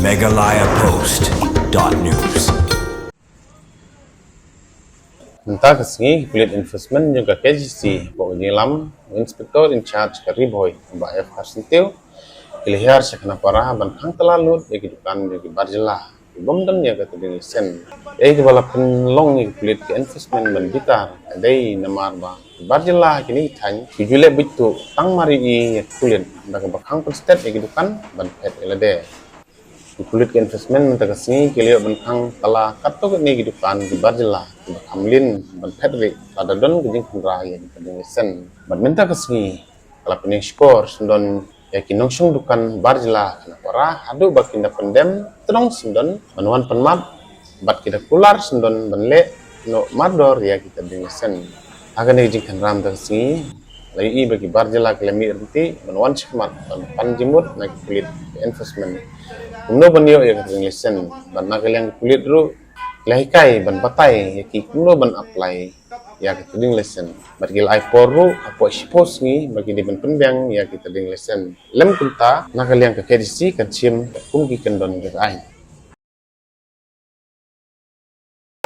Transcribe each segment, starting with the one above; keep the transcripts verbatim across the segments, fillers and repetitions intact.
Meghalaya Post dot news. Mynta ka sngi, ki pulit enforcement jong ka K G C, hapoh ka jingïalam u Inspector in charge ka Ri Bhoi, Bah F Kharsyntiew, ki la hiar sha Khanapara ban khang tala lut ïa ki dukan jong ki bar jylla ki bym don ïa ka trading license. Ïa kaba la pynlong ïa ki pulit ka enforcement ban bitar ka dei namar ba ki bar jylla kine ki thaiñ ki ju leh buit tuh tang mar ïohi ïa ki pulit da kaba khang pynstet ïa ki dukan ban phet ïa lade. Ki pulit ka enforcement mynta ka sngi ki la ïoh ban khang tala katto katne ki dukan ki bar jylla kiba kham lin ban phet rieh lada don ka jingkhynra ïa ki trading license. Bad mynta ka sngi ka la pynïeng shkor syndon ïa ki nongshong dukan bar jylla Khanapara haduh ba kin da pyndem tnong syndon ban wan pynmap bad ki da kular syndon ban leh noh mardor ïa ki trading license. Ha kane ka jingkhynra mynta ka sngi la ïohi ba ki bar jylla ki la mih ryntih ban wan shakhmat ban pan jingmut na ki pulit enforcement kumno ban ïoh ïa ka trading license. Bad na ka liang ki pulit ruh ki la hikai ban batai ïa ki kumno ban apply ïa ka trading license. Bad ki la ai por ruh hapoh shiphew sngi ba ki dei ban pynbiang ïa ki trading license. Lem kumta, na ka liang ka K D C kan shim kum ki kyndon ki aiñ.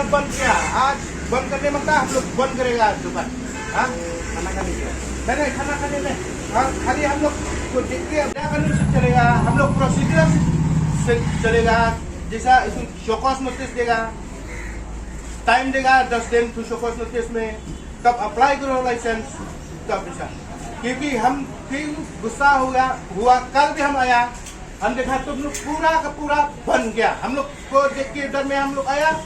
बंद किया। आज बंद करने, मतलब हम लोग बंद करेगा दुकान। हाँ, खाना खाने के लिए। नहीं, नहीं, खाना खाने में। हाँ, खाली हम लोग को देख के क्या कानून से चलेगा, हम लोग प्रोसीजर से चलेगा। जैसा इसमें शो कॉज नोटिस देगा, टाइम देगा दस दिन, फिर शो कॉज नोटिस में कब अप्लाई करो लाइसेंस, तब ऐसा। क्योंकि हम फिर गुस्सा हो गया, हुआ, कल भी हम आया, हम देखा तुम लोग पूरा का पूरा बन गया। हम लोग को देख के डर में हम लोग आया,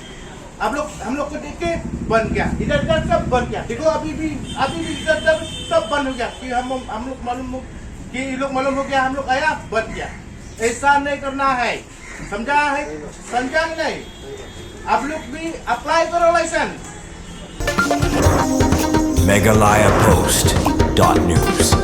आप लोग हम लोग को देख के बन गया, इधर इधर सब बन गया। देखो अभी भी, अभी भी इधर इधर सब बंद हो गया कि हम हम लोग मालूम हो कि ये लोग मालूम हो गया, हम लोग आया, बन गया। ऐसा नहीं करना है, समझा है? समझा कि नहीं? आप लोग भी अप्लाई करो लाइसेंस। Meghalaya Post dot news.